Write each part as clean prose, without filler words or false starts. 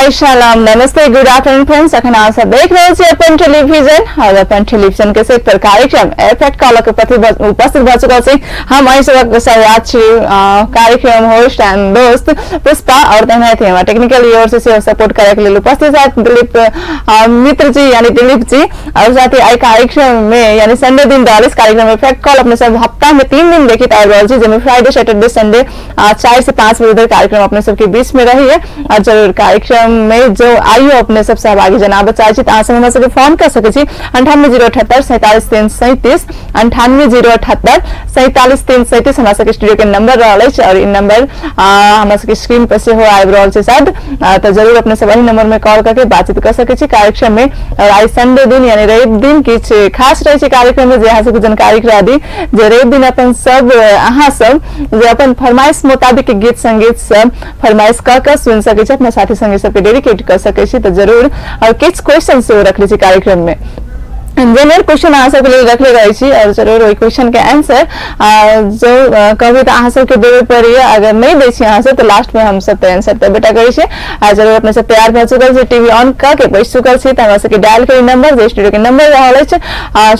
हाय सलाम नमस्ते good afternoon friends. अखन अहाँ सब देख रहल छी अपन टेलीविजन और अपन टेलीविजन के सेट पर कार्यक्रम एफेक्ट कॉल के प्रति उपस्थित भऽ चुकल छी। हम अहीं सबक सहयात्री छी, कार्यक्रम होस्ट एंड दोस्त पुष्पा और तहिना हमारा टेक्निकल ओर से सेहो सपोर्ट करे के लेल उपस्थित छथि दिलीप मित्र जी यानी दिलीप जी। और साथ ही आई कार्यक्रम में यानी संडे दिन रहल इस कार्यक्रम एफेक्ट कॉल अपने सब हफ्ता में 3 दिन देखित आबि रहल छी, जाहिमे फ्राइडे सैटरडे संडे 4 से 5 बजे तक कार्यक्रम अपने सबके बीच में रही है। और जरूर कार्यक्रम में जो आइयो अपने सब सहभागी जनाबऽ चाहै छी तऽ अहाँ सब हमरा सबके फोन कर सकै छी 98 078 47 3 37, 98 078 47 3 37 हमरा सबके स्टूडियो के नंबर रहल अछि और ई नंबर हमरा सबके स्क्रीन पर सेहो आबि रहल छै शायद, तऽ जरूर अपने सब एहि नंबर में कॉल करके बातचीत कर सकै छी कार्यक्रम में। और आइ संडे दिन यानी रवि दिन किछु खास रहै छै कार्यक्रम में, जे अहाँ सबके जानकारी करा दी जे रवि दिन अपन सब अहाँ सब जे अपन फरमाइश मुताबिक गीत संगीत सब फरमाइश कऽ के सुनि सकै छी, अपना साथी संगी सबके डेडिकेट कऽ सकै छी। तऽ जरूर और किछु क्वेश्चन सेहो रखले छी कार्यक्रम में, जेनरल क्वेश्चन अहाँ सबके लेल रखले रहै छी और जरूर ओहि क्वेश्चन के आंसर जो कहबै तऽ अहाँ सबके देबे पड़ैया, अगर नहि दै छी अहाँ सब तऽ लास्ट में हम सब तऽ आंसर देबे टा करै छी। आ जरूर अपने सब तैयार भऽ चुकल छी, टीवी ऑन कऽ के बैस चुकल छी तऽ हमरा सबके डायल करी नंबर जे स्टूडियो के नंबर रहल अछि।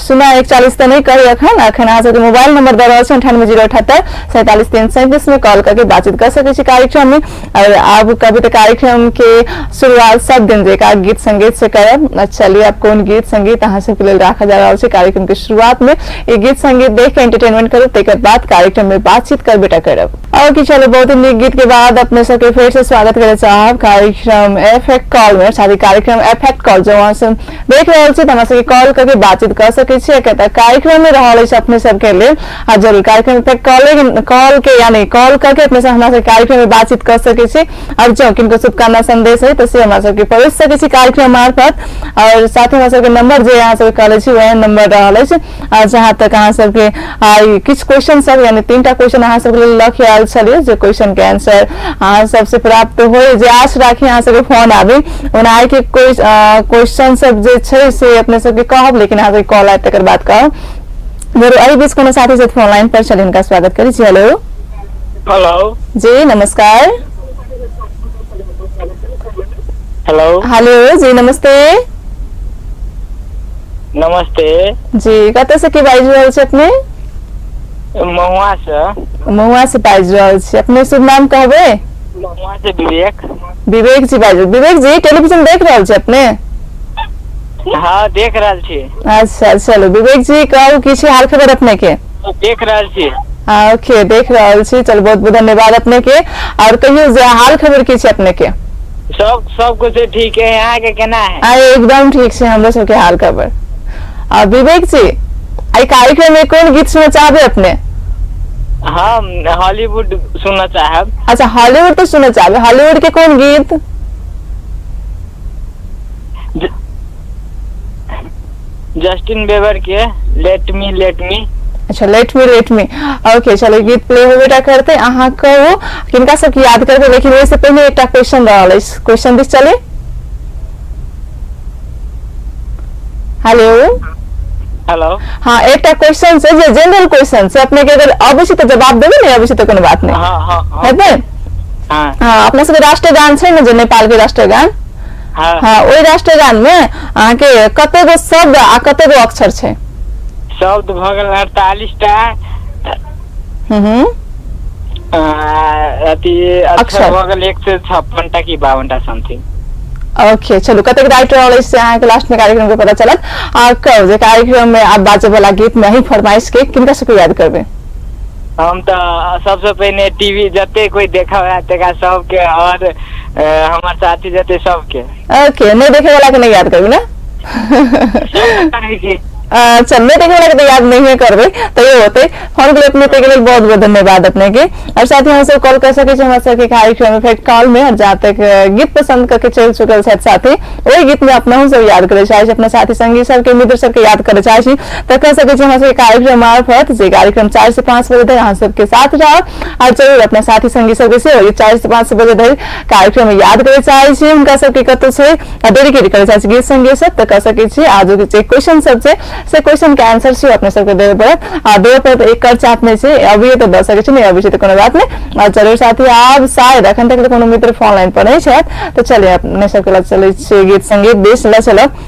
0 41 तऽ नहि कही, अखन अखन अहाँ सबके मोबाइल नंबर दऽ रहल छी 98 078 47 3 37 में कॉल करके बातचीत कर सकै छी कार्यक्रम में। और अब कभी तो कार्यक्रम के शुरुआत सब दिन जेका गीत संगीत से करब। चलिए अब कौन गीत संगीत अहाँ सबके लेल राखल जा रहल छै कार्यक्रम के शुरुआत में, ये गीत संगीत देख के एंटरटेनमेंट करब, तकर बाद कार्यक्रम में बातचीत कर बेटा करब। और कि चलो बहुत ही नीक गीत के बाद अपने सबके फिर से स्वागत करे चाहब कार्यक्रम एफेक्ट कॉल में। साथ ही कार्यक्रम एफेक्ट कॉल जो अहाँ सब देख रहल छी तऽ हमरा सबके कॉल करके बातचीत कर सकै छी, किया तऽ कार्यक्रम में रहल अछि अपने सबके लेल। आ जरूर कार्यक्रम इफेक्ट कॉल कॉल के यानी कॉल करके अपने सब हमरा सबके कार्यक्रम में बातचीत कर सकै छी और जो किनको शुभकामना संदेश है तो से हमरा सबके पहुंच सकै छी कार्यक्रम मार्फत। और साथ ही हमरा सबके नंबर जे अहाँ सबके कहले छी वएह नंबर रहल अछि। आ जहाँ तक अहाँ सबके किछु क्वेश्चन सब यानी 3 टा क्वेश्चन अहाँ सबके लेल लऽ के आयल छलियै, जे क्वेश्चन के आंसर अहाँ सबसे प्राप्त होय जे आश राखी अहाँ सबके फोन आबे। ओना आइ के क्वेश्चन सब जे छै से अपने सबके कहब, लेकिन अहाँ सबके कॉल आयत तकर बाद कहब जरूर। एहि बीच कोनो साथी साथ फोन लाइन पर छल, हिनका स्वागत करै छी। हेलो। हेलो। जी नमस्कार। हेलो। हेलो जी नमस्ते। नमस्ते। जी कतऽ से के बाजि रहल छी अपने? महुआ से। महुआ से बाजि रहल छी। अपने शुभ नाम कहबै? महुआ से विवेक। विवेक जी बाजि। विवेक जी टेलीविजन देख रहल छी अपने? हाँ देख रहल छी। अच्छा चलो विवेक जी कहू की छै हाल खबर अपने के? देख रहल छी। ओके देख रहल छी, चलो बहुत बहुत धन्यवाद अपने के। और कहियो जे हाल खबर की छै अपने के? सब सब कुछ ठीक है, यहाँ के केना है? आ एकदम ठीक छै हमरो सबके हाल खबर। आ विवेक जी आई कार्यक्रम में कोन गीत सुनना चाहबे अपने? हम हॉलीवुड सुनना चाहब। अच्छा हॉलीवुड तो सुनना चाहबे, हॉलीवुड के कोन गीत? जस्टिन बेबर के let me let me. अच्छा let me let me, okay चलो गीत प्ले होबे टा करते। अहाँ कहू किनका सबके याद करबे, लेकिन ओहिसँ पहिने एकटा क्वेश्चन रहल अछि, क्वेश्चन दिस चले। हेलो। हेलो। हाँ एकटा क्वेश्चन छै जे जनरल क्वेश्चन छै, अपने के अगर अबै छै तऽ जवाब देबै, नहीं अबै छै तऽ कोनो बात नहीं। हाँ हाँ हाँ। हेतै? हाँ। हाँ अपना सबके राष्ट्रगान छै ने जे नेपाल के राष्ट्रगान, हाँ हाँ ओहि राष्ट्रगान में अहाँके कते गो शब्द आ कते गो अक्षर छै? शब्द भऽ गेल 48 टा। हम्म अथी अक्षर भऽ गेल 156 टा कि 52 टा समथिंग। ओके चलू कतेक राइट रहल अछि से अहाँके लास्ट में कार्यक्रम के पता चलत। आ कहू जे कार्यक्रम में आब बाजे वाला गीत में ही फरमाइश के किनका सबके याद करबै? हम तऽ सबसे पहिने टीवी जते कोई देखा है तकरा सबके और हमर साथी जते सबके। ओके नहीं देखे वाला के नहीं याद करबै ना? करै छी। अच्छा नहीं देखे वाला के तो याद नहीं करबै तैयो होते। फोन के लिए अपने के लेल बहुत बहुत धन्यवाद अपने के। और साथ ही हम सब कॉल कर सके छी हमरा सबके कार्यक्रम में फेर कॉल में, और जहाँ तक गीत पसंद करके चलि चुकल छथि साथी ओहि गीत में अपनहु सब याद करे चाहे छी, अपना साथी संगी सबके मित्र सबके याद करे चाहे छी तऽ कह सके छी हमरा सबके कार्यक्रम मार्फत जे कार्यक्रम 4 से 5 बजे धरि अहाँ सबके साथ रहत। और जरूर अपना साथी संगी सबके सेहो 4 से 5 बजे धरि कार्यक्रम में याद करे चाहे छी, हुनका सबके कतौ छै डेडिकेट करे चाहे छी गीत संगीत सब तऽ कह सके छी। आजुक जे क्वेश्चन सब छै से क्वेश्चन के आंसर से अपने सबके देवे पड़त आ देवे पड़त। एकर चाप नहि छै, अबियो तऽ दऽ सकै छी, नहि अबै छै तऽ कोनो बात नहि। आ जरूर साथी आब शायद अखन तक कोनो मित्र फोन लाइन पर नहि छथि, तऽ चलिए अपने सबके लग चलै छी गीत संगीत दिस लऽ चलब।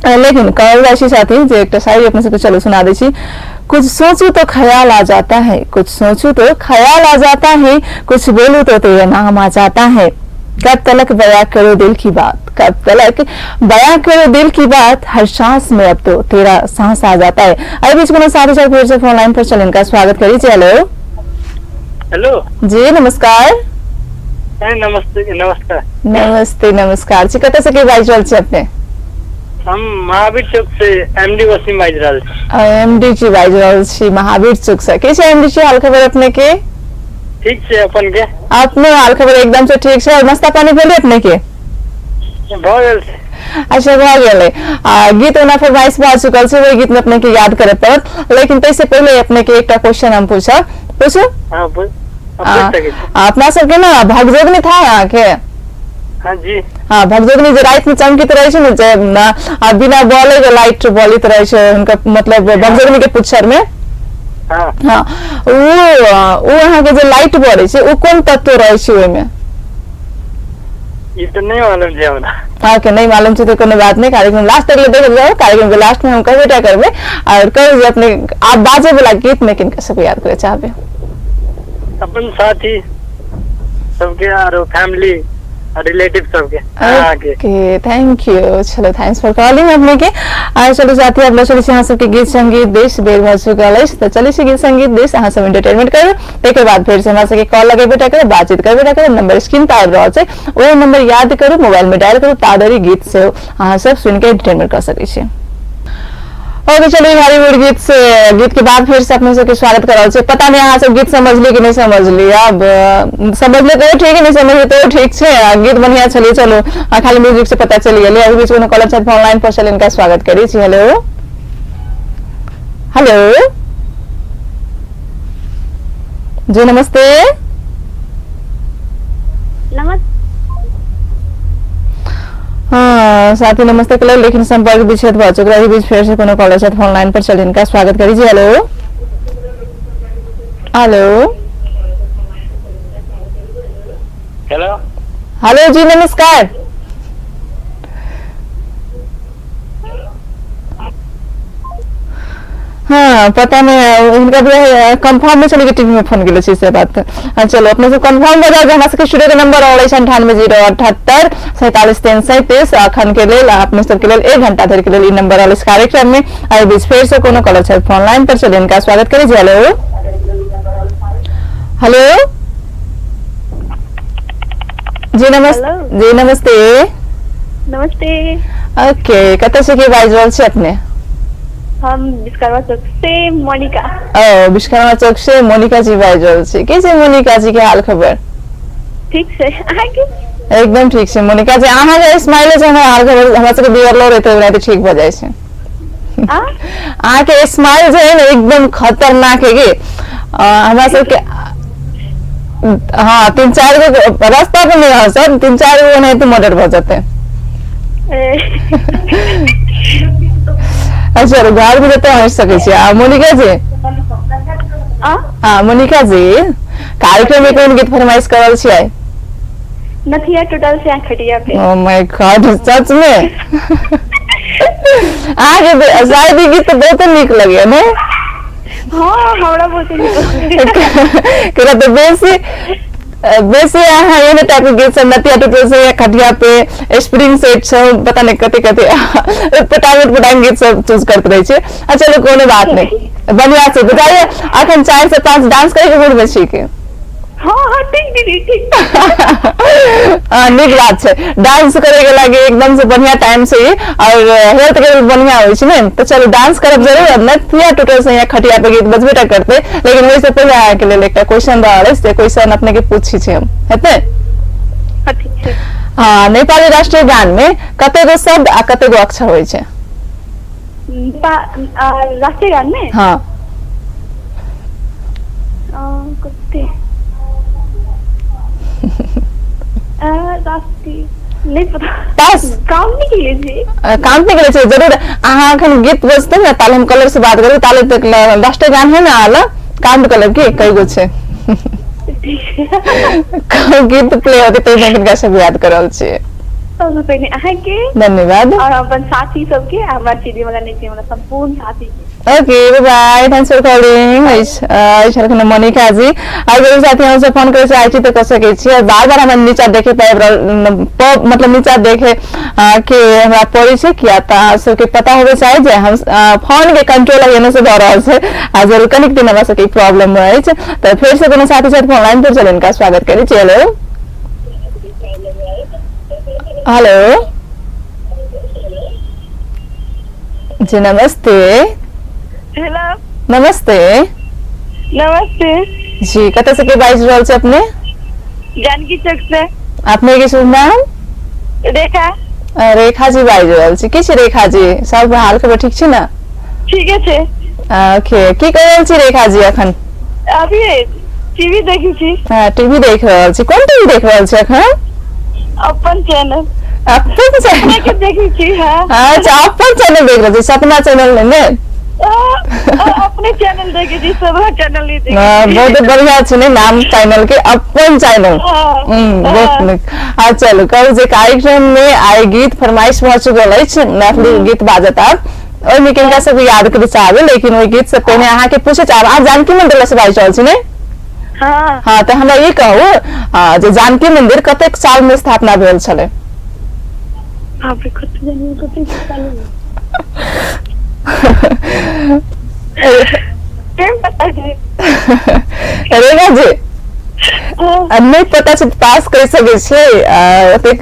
लेकिन कहल जाइ छै साथी जे एकटा शायरी अपने सबके चलू सुना दै छी। कुछ सोचू तो ख्याल आ जाता है, कुछ सोचू तो ख्याल आ जाता है, कुछ बोलू तो तेरा नाम आ जाता है। कब तलक बयां करो दिल की बात, कब तलक बयां करो दिल की बात, हर सांस में अब तो तेरा सांस आ जाता है। अरे बीच में साथी साथ फिर से फोन लाइन पर चल इनका स्वागत करी। हेलो हेलो जी नमस्कार। नमस्ते नमस्कार। नमस्ते नमस्कार जी, कतऽ से के बाजि रहल छी अपने? हम महावीर चौक से एमडी वसीम बाजि रहल छी। एमडी जी बाजि रहल छी महावीर चौक से। के छै एमडी जी, हाल खबर अपने के? ठीक छै, अपन के? अपने हाल खबर एकदम से ठीक छै। और नाश्ता पानी भेलै अपने के? भऽ गेल छै। अच्छा भऽ गेलै। आ गीत ओना फरमाइश भऽ चुकल छै, ओहि गीत में अपने के याद करे पड़त, लेकिन ताहिसँ पहिले अपने के एकटा क्वेश्चन हम पूछब। पूछू? हाँ पूछ सकै छी। अपना सबके ने भगजोगनी था अहाँके? हाँ जी। हाँ, भगजोगनी जे राति में चमकित रहे छै ने, जे बिना बले के लाइट बलित रहे छै हुनका, मतलब भगजोगनी के पुच्छर में। हाँ हाँ, ओ अहाँके जे लाइट बरै छै ओ कोन तत्व रहै छै ओहिमे? ई तऽ नहि मालूम छै हमरा। अहाँके नहि मालूम छै तऽ कोनो बात नहि, कार्यक्रम लास्ट तक ले देखल जाउ। कार्यक्रम के लास्ट में हम कहबे टा करबै। और कहू जे अपने आब बाजे वाला गीत में किनका सबके याद करे चाहबै? अपन साथी सबके आरो फैमिली रिलेटिव सबके। ओके thank you, चलो thanks for calling अपने के। आ चलो साथी अब चलै छी अहाँ सबके गीत संगीत देश बेर भऽ चुकल अछि, तऽ चलै छी गीत संगीत देश, अहाँ सब एंटरटेनमेंट करू, ताहिके बाद फेर से हमरा सबके कॉल लगेबे टा करब, बातचीत करबे टा करब। नंबर स्क्रीन पर आबि रहल छै, ओहि नंबर याद करू, मोबाइल में डायल करू, ताधरि गीत से अहाँ सब सुनि के एंटरटेनमेंट कऽ सकै छी। ओके चलिए हॉलीवुड गीत से गीत के बाद फिर से अपने सबके स्वागत कर रहल छी। पता नहीं अहाँ सब गीत समझली कि नहीं समझली। अब समझले तो ठीक है, नहीं समझले तो ठीक छै। गीत बढ़िया चलिए, चलो खाली म्यूजिक से पता चली गेलै। अभी बीच कोनो कॉलर छथि फोन लाइन पर, चलिए इनका स्वागत करी छी। हेलो हेलो जी नमस्ते। नमस्ते। हाँ साथी नमस्ते कलर, लेकिन संपर्क विच्छेद भऽ चुकल। एहि बीच फेर से कोनो कॉलर छथि फोन लाइन पर, चलिए इनका स्वागत करी जी। हेलो हेलो हेलो हेलो जी नमस्कार। हाँ पता नहीं इनका भी कंफर्म नहीं चले कि टीवी में फोन के से बात। चलो अपने सब कंफर्म हो जाए। हमरा सबके स्टूडियो के नंबर और 98 0 78 47 3 37। अखन के लेल अपने सबके लेल 1 घंटा धरि के लेल ई नंबर और इस कार्यक्रम में। एहि बीच फेर से कोनो कॉलर छथि फोन लाइन पर, चलिए इनका स्वागत करी। हेलो हेलो जी नमस्ते। जी नमस्ते। नमस्ते। ओके कतऽ से के बाजि रहल छी अपने? हम विश्वकर्मा चौक से मोनिका। ओ विश्वकर्मा चौक से मोनिका जी बाजि रहल छी। के छै मोनिका जी के हाल खबर? ठीक छै, अहाँके? एकदम ठीक छै मोनिका जी। अहाँ के स्माइल छै हमर हाल खबर हमरा सबके बिगड़लो रहते तऽ ठीक भऽ जाइ छै। अहाँके स्माइल जे है ने एकदम खतरनाक है कि हमरा सबके। हाँ 3-4 गो रास्ता पर नहीं हंसत, 3-4 गो नहीं तो मर्डर भऽ जेतै। अच्छा घर में जते हंस सकै छी। आ मोनिका जी, हाँ मोनिका जी कार्यक्रम में कोन गीत फरमाइश करल छियै? नथिया टूटल से खटिया पे। ओ my God, सच में अहाँके शायद ई गीत तऽ बहुते नीक लगैया ने? हाँ हमरा बहुत नीक लगैया। तऽ बेसी बेसी अहाँ एहने टाइप के गीत सब नथिया टूटल से या खटिया पे स्प्रिंग सेट सब पता नहीं कते कते पटांग पटांग गीत सब चूज करते रहे छियै। चलो कोनो बात नहीं, बढ़िया छै। बुझाइए अखन 4 से 5 डांस करे के मूड में छी के? हाँ हाँ ठीक दीदी ठीक। नीक बात छै, डांस करे के लागे एकदम से बढ़िया टाइम से और हेल्थ के भी बढ़िया होइ छै ने। तो चलो डांस करब जरूर। नथिया टूटल से या खटिया पे गीत बजबे टा करते, लेकिन ओहि से पहिले अहाँके लेल एकटा क्वेश्चन रहल अछि, से क्वेश्चन अपने के पूछी छी हम, हेतै? ठीक छै। हाँ, नेपाली राष्ट्रीय गान में कतेगो शब्द आ कतेगो अक्षर होइ छै? राष्ट्रीय गान में? हाँ कते राष्ट्रीय नहीं पता। पास। काम नहीं केले छी। काम नहीं करे छै जरूर। अहाँ अखन गीत बजते ने ताले हम कलर से बात करू, ताले तक राष्ट्रीय गान है ना आला काउंट कलर के कई गो छै। गीत प्ले होते तो किनका सब याद कर रहल छियै? सबसँ पहिने अहाँके धन्यवाद और अपन साथी सबके, हमरा चिन्है वाला नहि चिन्है वाला संपूर्ण साथी के। Okay, bye bye, thanks for calling. छलखिन मोनिका जी। और जरूर साथी हम सब फोन करे चाहे छी तऽ कऽ सकै छी। और बार बार हमरा नीचा देखे पाबि रहल, मतलब नीचा देखे के हमरा पड़ै छै, किया तऽ अहाँ सबके पता होबे चाही जे हम फोन के कंट्रोल एने से भऽ रहल छै। आ जरूर कनिक दिन हमरा सबके प्रॉब्लम अछि। तऽ फेर से कोनो साथी छथि फोन लाइन पर, चलू हिनका स्वागत करै छी। हेलो हेलो जी, नमस्ते। हेलो। नमस्ते। नमस्ते। जी, कतऽ से के बाजि रहल छी अपने? जानकी चौक से। अपने के शुभ नाम? रेखा। रेखा जी बाजि रहल छी। की छी रेखा जी, सब हाल खबर ठीक छी ने? ठीके छै। ओके, की कर रहल छी रेखा जी अखन? अभी टीवी देखै छी। टीवी देख रहल छी। कोन टीवी देख रहल छी अखन? अपन चैनल। अपन चैनल के देखै छी। हाँ। अच्छा, अपन चैनल देख रहल छी, सपना चैनल ने? अपने चैनल देखे छी, सब चैनल नहीं देखे। बहुत बढ़िया छै ने नाम चैनल के, अपन चैनल। बहुत नीक। आ चलू कहू जे कार्यक्रम में आइ गीत फरमाइश भऽ चुकल अछि, मैथिली गीत बाजत आब, ओहिमे किनका सब याद करे चाहबै? लेकिन ओहि गीत से पहिने अहाँके पूछे चाहब, अहाँ जानकी मंदिर से बाजि रहल छी ने? हाँ। हाँ, तऽ हमरा ई कहू जे जानकी मंदिर कतेक साल में स्थापना भेल छलै? बाप रे, कते जानी कतेक साल में। पता छै। रेखा जी, नहि पता छै पास करि सकै छियै, ओतेक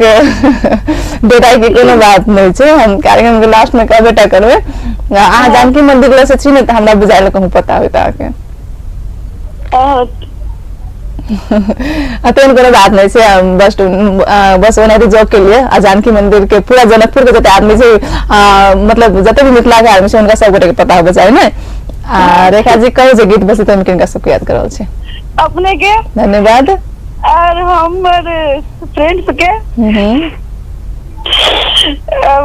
डेराइ के कोनो बात नहि छै। हम कार्यक्रम के लास्ट में कहबे टा करबै। अहाँ जानकी मंदिर से छी ने, तऽ हमरा बुझायल कहूँ पता होइत अहाँके। तेहन कोनो बात नहीं छै, बस बस ओनाहिते जॉब के लिए। आ जानकी मंदिर के पूरा जनकपुर के जते आदमी छै, मतलब जते भी मिथिला के आदमी छै, हुनका सब गोटे के पता होबे चाही ने। आ रेखा जी, कहू जे गीत बजतै तऽ किनका सबके याद कर रहल छी? अपने के धन्यवाद और हमर फ्रेंड्स के।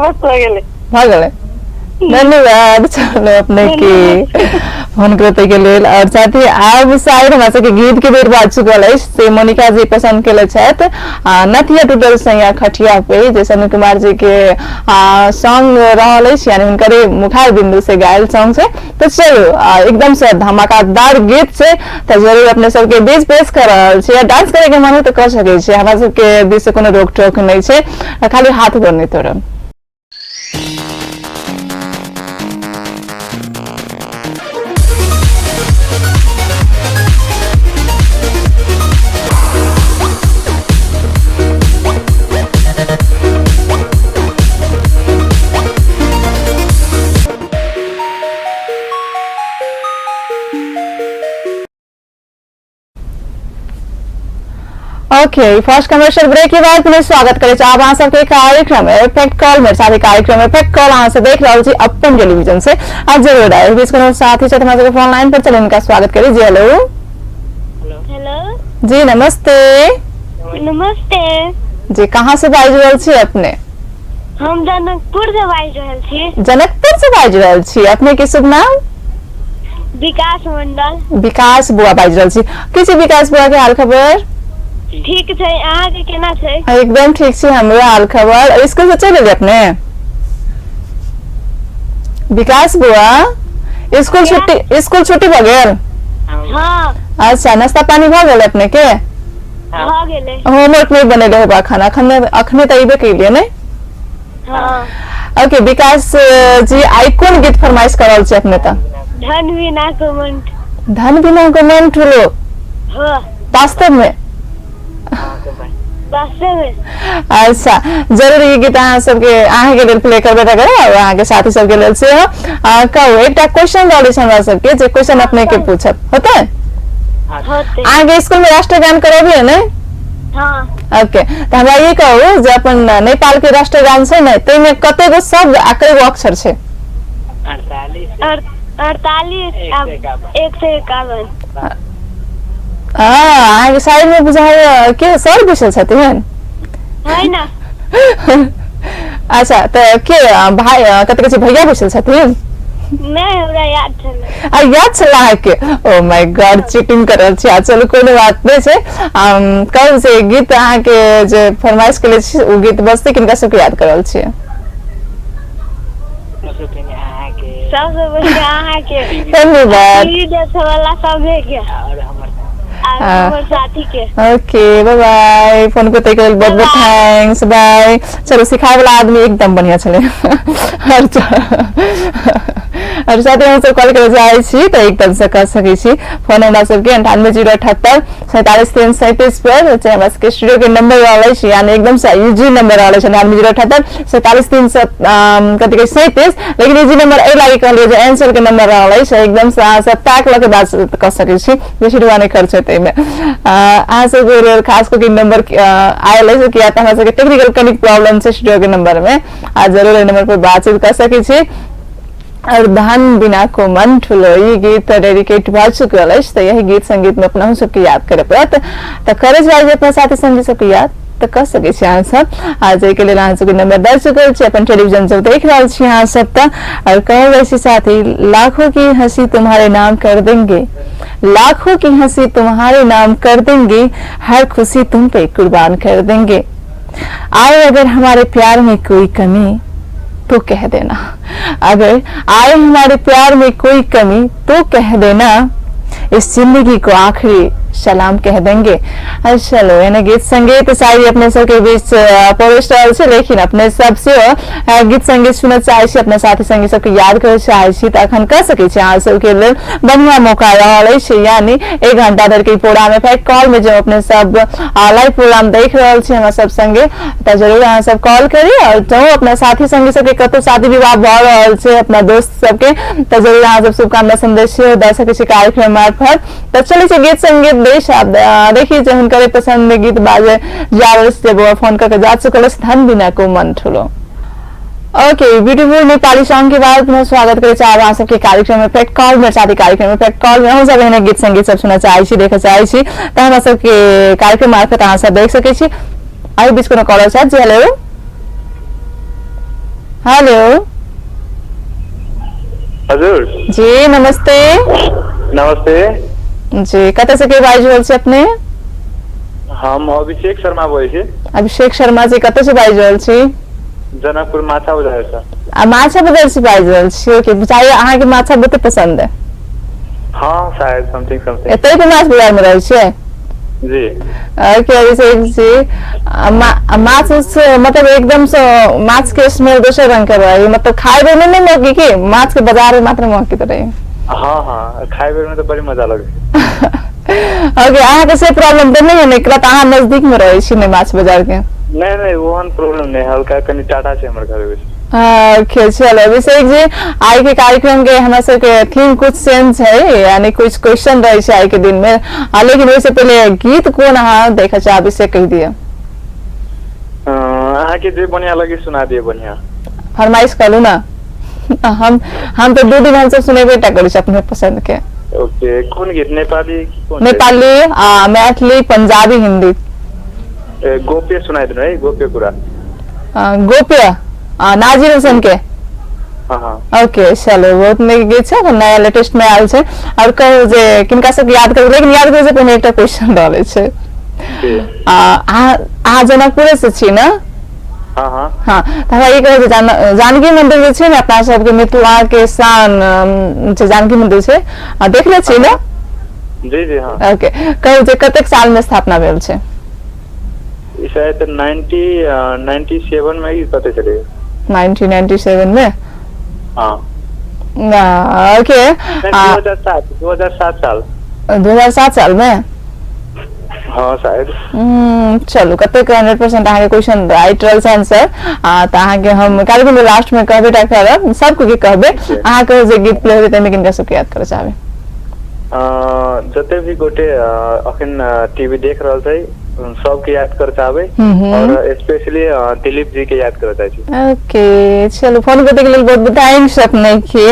बस हो गेलै। भऽ गेलै, धन्यवाद। चलो अपने के फोन करते के लेल। और साथ ही आब शायद हमरा सबके गीत के बेर बाज चुकल अछि, से मोनिका जी पसंद केले छथि नथिया टूटल सैया खटिया पे, जे समीर कुमार जी के सॉन्ग रहल अछि, यानी हुनकरे मुखार बिंदु से गायल सॉन्ग छै। तो चलू एकदम से धमाकेदार गीत छै, तऽ जरूर अपने सबके बीच पेश कर रहल छी। डांस करे के मन हो तऽ कर सकै छी, हमरा सबके बीच से कोनो रोक टोक नहि छै, खाली हाथ गोड़ नहि तोड़ब। ओके, फर्स्ट कमर्शियल ब्रेक के बाद पुनः स्वागत करे छी आब अहाँ सबके कार्यक्रम इफेक्ट कॉल में। साथ ही कार्यक्रम इफेक्ट कॉल अहाँ सब देख रहल छी अपन टेलीविजन से। आ जरूर आए बीच कोनो साथी छथि हमरा सबके फोन लाइन पर, चलू हुनका स्वागत करी। जी हेलो। हेलो। जी नमस्ते। नमस्ते। जी, कहाँ से बाजि रहल छी अपने? हम जनकपुर से बाजि रहल छी। जनकपुर से बाजि रहल छी। अपने के शुभ नाम? विकास मंडल। विकास बुआ बाजि रहल छी। की छै विकास बुआ के हाल खबर? ठीक छै, अहाँके केना छै? एकदम ठीक छै हमरो हाल खबर। स्कूल से चलि एलियै अपने विकास बुआ? स्कूल छुट्टी, स्कूल छुट्टी भऽ गेल? हाँ। अच्छा, नाश्ता पानी भऽ गेल अपने के? भऽ गेलै। होमवर्क नहि बनेले हेबा खाना अखन, अखने तऽ अयबे केलियै ने? हाँ। ओके विकास जी, आइ कोन गीत फरमाइश कर रहल छी अपने तऽ? धन बिना घमंड। धन बिना घमंड ठुलो? हाँ। वास्तव में? वास्तव में। अच्छा, जरूर ई गीत अहाँ सबके, अहाँके लेल प्ले करबे करब और अहाँके साथी सबके लेल सेहो। कहू, एकटा क्वेश्चन रहल अछि हमरा सबके, जे क्वेश्चन अपने के पूछब होतै? होतै। अहाँके स्कूल में राष्ट्रगान करबियै ने? हाँ। ओके, तऽ हमरा ई कहू जे अपन नेपाल के राष्ट्रगान छै ने, ताहिमे कते गो शब्द आ कय गो अक्षर छै? 48। 48। 151। अहाँके साइड में बुझाइए के सर बैसल छथिन? है ना। अच्छा तऽ के भाई कथी कहै छै भैया बैसल छथिन? नहि, हमरा याद छलै। आ याद छल अहाँके? ओ my God, cheating कर रहल छी। आ चलू कोनो बात नहि छै। कहू से गीत अहाँके जे फरमाइश केले छी ओ गीत बजतै, किनका सबके याद कर रहल छियै? सबसँ पहिने अहाँके, सबसँ पहिने अहाँके, धन्यवाद। टीवी देखै वाला सभे के आओर हमर आर हमर साथी के। ओके, बाय बाय। फोन को ताहिके लेल बहुत बहुत thanks, by. चलू, सिखाए वाला आदमी एकदम बढ़िया छलै। और और साथी हमसब कॉल करे चाहै छी तऽ एकदम से कर सकै छी फोन हमरा सबके 9807847337 पर जे हमरा सबके स्टूडियो के नंबर रहल अछि, यानी एकदम से इजी नंबर रहल अछि 98078473 कथी कहै 37। लेकिन इजी नंबर एहि लागी कहलियै जे आंसर के नंबर रहल अछि, एकदम से अहाँ सब ताक लऽ के बात कऽ सकै छी, बेसी रुपआ नहि खर्च हेतै एहिमे। अहाँ सबके लेल खास कऽ के नंबर आयल अछि, किया तऽ हमरा सबके टेक्निकल कनिक प्रॉब्लम छै स्टूडियो के नंबर में। आ जरूर एहि नंबर पर बातचीत कऽ सकै छी। और धन बिना को मन ठुलो ई गीत डेडिकेट भऽ चुकल अछि, तऽ यही गीत संगीत में अपना सबके याद करे पड़त। तऽ करे जाइ जे अपना साथी संगी सबके याद तऽ कऽ सकै छी अहाँ सब। आ जाहिके लेल अहाँ सबके नंबर दऽ चुकल छी, अपन टेलीविजन सब देख रहल छी अहाँ सब। तऽ और कहल जाइ छै साथी, लाखों की हंसी तुम्हारे नाम कर देंगे, लाखों की हंसी तुम्हारे नाम कर देंगे, हर खुशी तुम पे कुर्बान कर देंगे, आए अगर हमारे प्यार में कोई कमी तो कह देना, अगर आए हमारे प्यार में कोई कमी तो कह देना, इस जिंदगी को आखिरी सलाम कह देंगे। आ चलो, एने गीत संगीत शायरी अपने सबके बीच परोसि रहल छै, लेकिन अपने सबसे गीत संगीत सुनऽ चाहै छी, अपना साथी संगी सबके याद करऽ चाहै छी, तऽ अखन कऽ सकै छी। अहाँ सबके लेल बढ़िया मौका रहल अछि, यानी 1 घंटा धरि के प्रोग्राम इफेक्ट कॉल में जो अपने सब लाइव प्रोग्राम देख रहल छी हमरा सब संगे, तऽ जरूर अहाँ सब कॉल करी। और जँ अपना साथी संगी सबके कतौ शादी विवाह भऽ रहल छै अपना दोस्त सबके, तऽ जरूर अहाँ सब शुभकामना संदेश सेहो दऽ सकै छी कार्यक्रम मार्फत। तऽ चलै छै गीत संगीत देश। आब देखी जे हुनकर पसंद में गीत बाजे जा रहल छै, बौआ फोन करके जा चुकल अछि, धन बिना को मन ठुलो। ओके, ब्यूटीफुल नेपाली सॉन्ग के बाद पुनः स्वागत करे चाहब अहाँ सबके कार्यक्रम इफेक्ट कॉल में। साथी कार्यक्रम इफेक्ट कॉल में हम सब एहने गीत संगीत सब सुनऽ चाहै छी, देखऽ चाहै छी, तऽ हमरा सबके कार्यक्रम मार्फत अहाँ सब देख सकै छी। एहि बीच कोनो कॉलर छथि? जी हेलो, हेलो। हजुर। जी नमस्ते। नमस्ते। जी, कतऽ से के बाजि रहल छी अपने? हम अभिषेक शर्मा बोलै छी। अभिषेक शर्मा जी, कतऽ से बाजि रहल छी? जनकपुर माछा बजार से। आ माछा बाजार से बाजि रहल छी। ओके, बुझाइए अहाँके माछा बहुते पसंद है। हाँ, शायद समथिंग समथिंग। एतै पे माछ बाजार में रहै छियै? जी। ओके अभिषेक जी, माछ उछ मतलब एकदम से माछ के स्मेल दोसर रंग के रही, मतलब खाए बेर में नहीं महकी की माछ के बाजार में मात्र महकी रही? हाँ हाँ, खाए बेर में तो बड़ी मजा लगे। ओके, अहाँके से प्रॉब्लम तऽ नहि है ने? एकरा तऽ अहाँ नजदीक में रहै छी ने माछ बाजार के? नहीं नहीं, ओहन प्रॉब्लम नहीं, हल्का कनि टाटा छै हमर घर बेसी। ओके, चलो अभिषेक जी, आइ के कार्यक्रम के हमरा सबके थीम कुछ चेंज है, यानी कुछ क्वेश्चन रहे छै आइ के दिन में। लेकिन ओहिसे पहिले गीत कोन अहाँ देखऽ चाहबै से कहि दिअ। अहाँके जे बढ़िया लगे सुना दिए बढ़िया। फरमाइश करू ना, हम तऽ 2 दिन हमसब सुनेबे टा करै छी अपने पसंद के। ओके, कोन गीत? नेपाली की कोन? नेपाली, मैथिली, पंजाबी, हिंदी। गोप्य सुनाइ दिनु है, गोप्य कुरा। गोप्य नाजिर हुसैन के? हाँ हाँ। ओके, चलो, बहुत नीक गीत छै, अखन नया लेटेस्ट में आयल छै। और कहू जे किनका सबके याद करू, लेकिन याद करै से पहिने एकटा क्वेश्चन रहल छै। जी। अहाँ जनकपुरे से छी ने? हाँ हाँ। हाँ, तऽ हमरा ई कहू जे जानकी मंदिर जे छै ने, अपना सबके मिथिला के शान जे जानकी मंदिर छै, देखले छी ने? जी जी, हाँ। ओके, कहू जे कतेक साल में स्थापना भेल छै? ई शायद 97 में ही पता चले। 1997 में? हाँ। ओके। 2007, 2007 साल। 2007 साल में? हाँ, शायद। चलू, कतेक 100% अहाँके क्वेश्चन राइट रहल छै आंसर। तऽ अहाँके हम कार्यक्रम के लास्ट में कहबे टा करब, सबके के कहबे। अहाँ कहू जे गीत प्ले हेतै ताहिमे किनका सबके याद करऽ चाहबै? जते भी गोटे अखन टीवी देख रहल छै, सबके याद कर चाहबै और स्पेशली दिलीप जी के याद कर चाहै छी। ओके, चलो फोन करते के लेल बहुत बहुत thanks अपने के।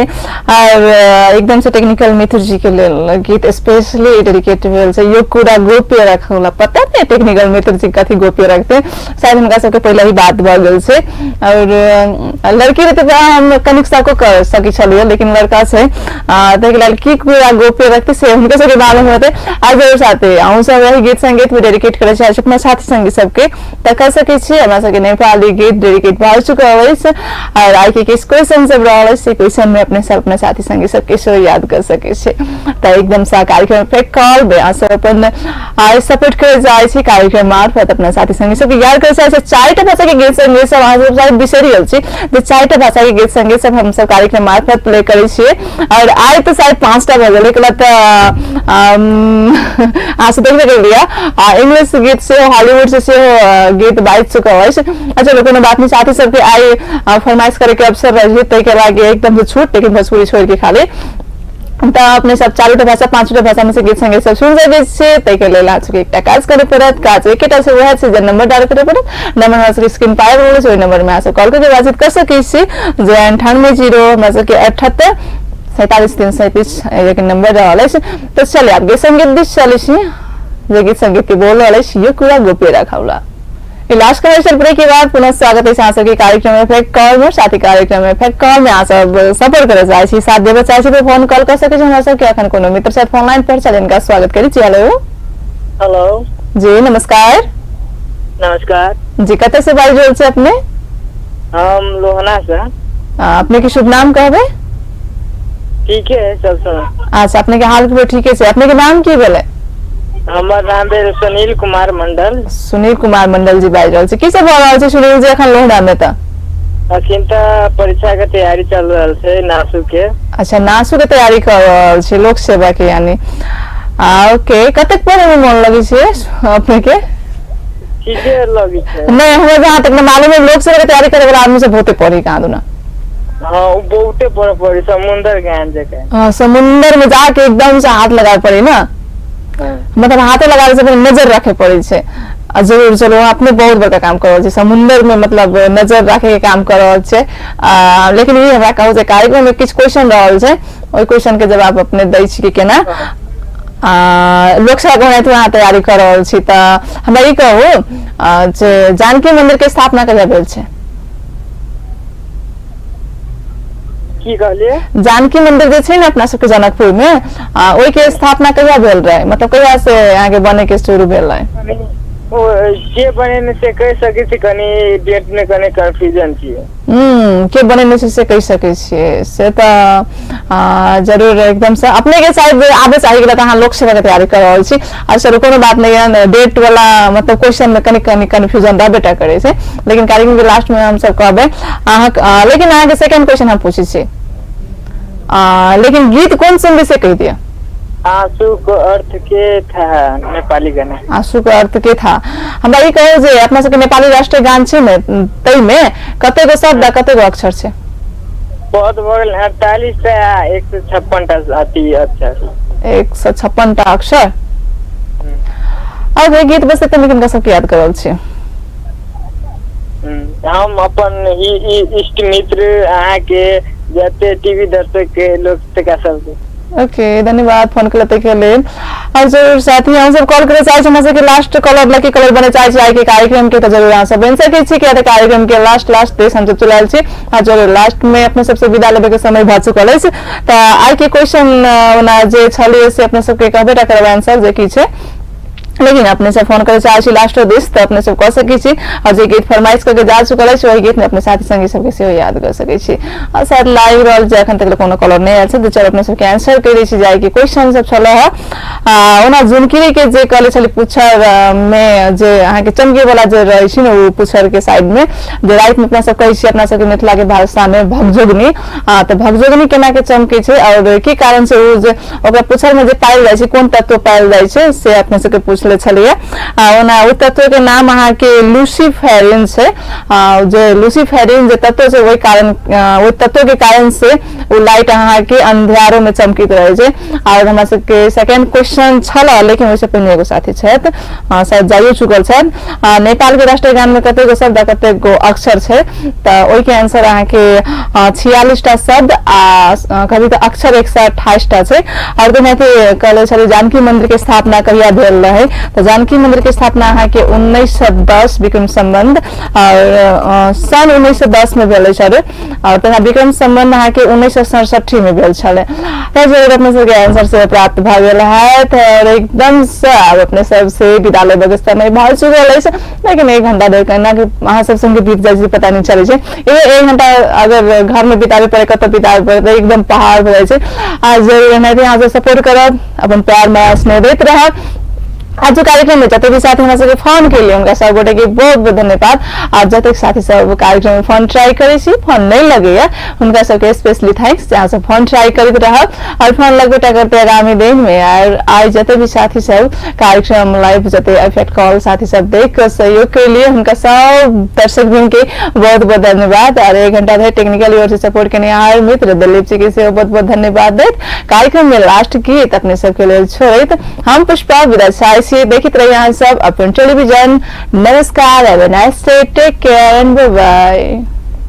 और एकदम से टेक्निकल मित्र जी के लेल गीत स्पेशली डेडिकेट भेल छै यो कुरा गोप्य रखौला। पता नहीं टेक्निकल मित्र जी कथी गोप्य रखते, शायद हुनका सबके पहले ही बात भऽ गेल छै। और लड़की रहते तऽ हम कनिक साको कर सकै छलियै, लेकिन लड़का छै ताहिके लेल की कुरा गोप्य रखते से हुनका सबके मालूम होते। आ जरूर साथे अहूँ सब यही गीत संगीत भी डेडिकेट करे चाहै छी अपना साथी संगी सबके तऽ कर सकै छी। हमरा सबके नेपाली गीत डेडिकेट भऽ चुकल अछि और आइ के किछु क्वेश्चन सब रहल अछि, क्वेश्चन में अपने सब अपना साथी संगी सबके सेहो याद कर सकै छी। तऽ एकदम सा कार्यक्रम फेर कॉल में अहाँ सब अपन सपोर्ट करे जाइ छी कार्यक्रम मार्फत अपना साथी संगी सबके याद करे चाहै छी। चारिटा भाषा के गीत संगीत सब अहाँ सब शायद बिसरि गेल छी जे चारिटा भाषा के गीत संगीत सब हम सब कार्यक्रम मार्फत प्ले करै छियै। और आइ तऽ शायद 5टा भऽ गेलै, एकला तऽ अहाँ सब देखबे केलियै इंग्लिश गीत सेहो हॉलीवुड से सेहो गीत बाजि चुकल अछि। अच्छा कोनो बात नहीं, साथी सबके आइ फरमाइश करे के अवसर रही ताहिके लागि एकदम से छूट, लेकिन भोजपुरी छोड़ के खाली तऽ अपने सब 4टा भाषा 5टा भाषा में से गीत संगीत सब सुन सकै छियै। ताहिके लेल अहाँ सबके एकटा काज करे पड़त, काज एकेटा छै वएह छै जे नंबर डायल करे पड़त। नंबर हमरा सबके स्क्रीन पर आबि रहल छै, ओहि नंबर में अहाँ सब कॉल करके बातचीत कर सकै छी। जे 98 0 हमरा सबके 78 47 337 एक नंबर रहल अछि। तऽ चलिए आब गीत संगीत दिस चलै छी, जे गीत संगीत के बोल रहल अछि यो कुरा गोप्य रखौला। लास्ट कमर्शियल ब्रेक के बाद पुनः स्वागत है अहाँ सबके कार्यक्रम में फेर कॉल में। साथी कार्यक्रम में फेर कॉल में अहाँ सब सपोर्ट करे चाहै छी, साथ देबऽ चाहै छी तऽ फोन कॉल कर सकै छी हमरा सबके। अखन कोनो मित्र साथ फोन लाइन पर छथि, हिनका स्वागत करै छी। हेलो। हेलो जी नमस्कार। नमस्कार जी, कतऽ से बाजि रहल छी अपने? हम लोहना से। अपने के शुभ नाम कहबै? ठीक है सब समय। अच्छा, अपने के हाल खबर ठीके छै। अपने के नाम की भेलै? हमर नाम भेल सुनील कुमार मंडल। सुनील कुमार मंडल जी बाजि रहल छी। की सब भऽ रहल छै सुनील जी अखन लोहना में? तऽ अखन तऽ परीक्षा के तैयारी चल रहल छै नासु के। अच्छा, नासु के तैयारी कर रहल छी, लोक सेवा के यानी। ओके, कतेक पढ़े में मन लगै छै अपने के? ठीके लगै छै। नहीं, हमरा जहाँ तक मालूम है लोक सेवा के तैयारी करे वाला आदमी सब बहुते पढ़े कहाँ दुना। हाँ, वो बहुते पढ़े पड़े, समुंदर ज्ञान जकाँ। हाँ, समुंदर में जाके एकदम से हाथ लगाए पड़े ना, मतलब हाथे लगावे से पहिले नजर रखे पड़े छै। आ जरूर चलो अपने बहुत बड़का काम कर रहल छी समुंदर में, मतलब नजर रखे के काम कर रहल छै। लेकिन ई हमरा कहू जे कार्यक्रम में किछु क्वेश्चन रहल छै, ओहि क्वेश्चन के जवाब अपने दै छी कि केना? लोकसभा के ओनाहितो अहाँ तैयारी कर रहल छी, तऽ हमरा ई कहू जे जानकी मंदिर के स्थापना कहिया भेल छै? की कहलियै? जानकी मंदिर जे छै ने अपना सबके जनकपुर में, ओहि के स्थापना कहिया भेल रहे? मतलब कहिया से अहाँके बने के शुरू भेल रहे? ओ के बनेने से कहि सकै छी, कनि डेट में कनि कंफ्यूजन छियै। के बनेने छै से कहि सकै छियै से तऽ जरूर एकदम से अपने के शायद आबे चाही तऽ अहाँ लोक सेवा के तैयारी कर रहल छी। आ चलू कोनो बात नहीं है, डेट वाला मतलब क्वेश्चन में कनि कनि कंफ्यूजन रहबे टा करै छै, लेकिन कार्यक्रम के लास्ट में हम सब कहबै अहाँ। लेकिन अहाँके सेकंड क्वेश्चन हम पूछै छी, लेकिन गीत कोन सुनबै से कहि दिअ। आंसू को अर्थ के था, नेपाली गाना। आंसू के अर्थ के था। हमरा ई कहू जे अपना सबके नेपाली राष्ट्रीय गान छै ने, ताहिमे कतेगो शब्द आ कतेगो अक्षर छै? बहुत भऽ गेल 48 टा 156 टा अथी अक्षर। 156 टा अक्षर। और गीत बस एते किनका सबके याद करल छी? हम अपन इष्ट मित्र अहाँके जते टीवी दर्शक के लोक तका सबके। ओके, धन्यवाद फोन कल के लेल। और जरूर साथी हम सब कॉल करे चाहे छी, हमरा सबके लास्ट कॉलर लकी कॉलर बने चाहे छी आइ के कार्यक्रम के, तऽ जरूर अहाँ सब बनि सकै छी, किया तऽ कार्यक्रम के लास्ट लास्ट देश हम सब चलायल छी। आ जरूर लास्ट में अपने सबसे विदा लेबे के समय भऽ चुकल अछि। तऽ आइ के क्वेश्चन ओना जे छलै से अपने सबके कहबे टा करब आंसर जे की छै, लेकिन अपने सब फोन करे चाहे छी लास्टो दिस तऽ अपने सब कऽ सकै छी। और जे गीत फरमाइश करके जा चुकल अछि ओहि गीत में अपने साथी संगी सबके सेहो याद कर सकै छी। और शायद लागि रहल छै एखन तक कोनो कॉलर नहि आयल छै, तऽ चल अपने सबके आंसर कहि दै छी जाय कि क्वेश्चन सब छल है। ओना जुनकिरी के जे कहले छली पुछर में जे अहाँके चमके वाला जे रहै छै ने, ओ पुछर के साइड में जे राति में अपना सब कहै छी अपना सबके मिथिला के भाषा में भगजोगनी, तऽ भगजोगनी केना के चमकै छै और की कारण से ओ जे ओकरा पुछर में जे पायल जाइ छै कोन तत्व पायल जाइ छै से अपने सबके पूछले पूछले छलियै। ओना ओहि तत्व के नाम अहाँके लूसीफेरिन छै। जे लूसीफेरिन जे तत्व छै ओहि कारण, ओहि तत्व के कारण से ओ लाइट अहाँके अंधियारो में चमकित रहे छै। और हमरा सबके सेकेंड क्वेश्चन छल, लेकिन ओहिसँ पहिने एगो साथी छथि, शायद जाइयो चुकल छथि। नेपाल के राष्ट्रीय गान में कतेक गो शब्द आ कतेक गो अक्षर छै? तऽ ओहिके आंसर अहाँके 46 टा शब्द आ कभी तऽ अक्षर 128 टा छै। और तेनाहिते कहले छलै जानकी मंदिर के स्थापना कहिया भेल रहे? तऽ जानकी मंदिर के स्थापना अहाँके 1910 विक्रम संबंध और सन 1910 में भेल छलै और तेना विक्रम संबंध अहाँके 1967 में भेल छलै। तऽ जरूर अपने सबके आंसर से प्राप्त भऽ गेल हैत और एकदम से आब अपने सबसे विदा लेबऽ के समय भऽ चुकल अछि। लेकिन 1 घंटा धरि केना कि अहाँ सब संगे बीत जाइ छै पता नहि चलै छै। एक घंटा अगर घर में बिताबे पड़े, कतऽ बिताबे पड़े, तऽ एकदम पहाड़ भऽ जाइ छै। आ जरूर एनाहिते अहाँ सब सपोर्ट करब, अपन प्यार माया स्नेह दैत रहब। आज कार्यक्रम में जते भी साथी हमरा सबके फोन केलिए हुनका सब गोटे के बहुत बहुत धन्यवाद। और जतेक साथी सब कार्यक्रम में फोन ट्राई करै छी, फोन नहीं लगैया, हुनका सबके स्पेशली thanks जे अहाँ सब फोन ट्राई करैत रहब और फोन लगबेटा करते आगामी दिन में। और आइ जते भी साथी सब कार्यक्रम लाइव जते इफेक्ट कॉल साथी सब देख के सहयोग के लिए हुनका सब दर्शक दिन के बहुत बहुत धन्यवाद। और 1 घंटा धरि टेक्निकल ओर से सपोर्ट केनिहार मित्र दिलीप जी के सेहो बहुत बहुत धन्यवाद दैत कार्यक्रम में लास्ट गीत अपने सबके लेल छोड़ैत हम पुष्पा विदा चाहै छी। देखैत रही अहाँ सब अपन टेलीविजन। नमस्कार, have a nice day, take care and bye bye.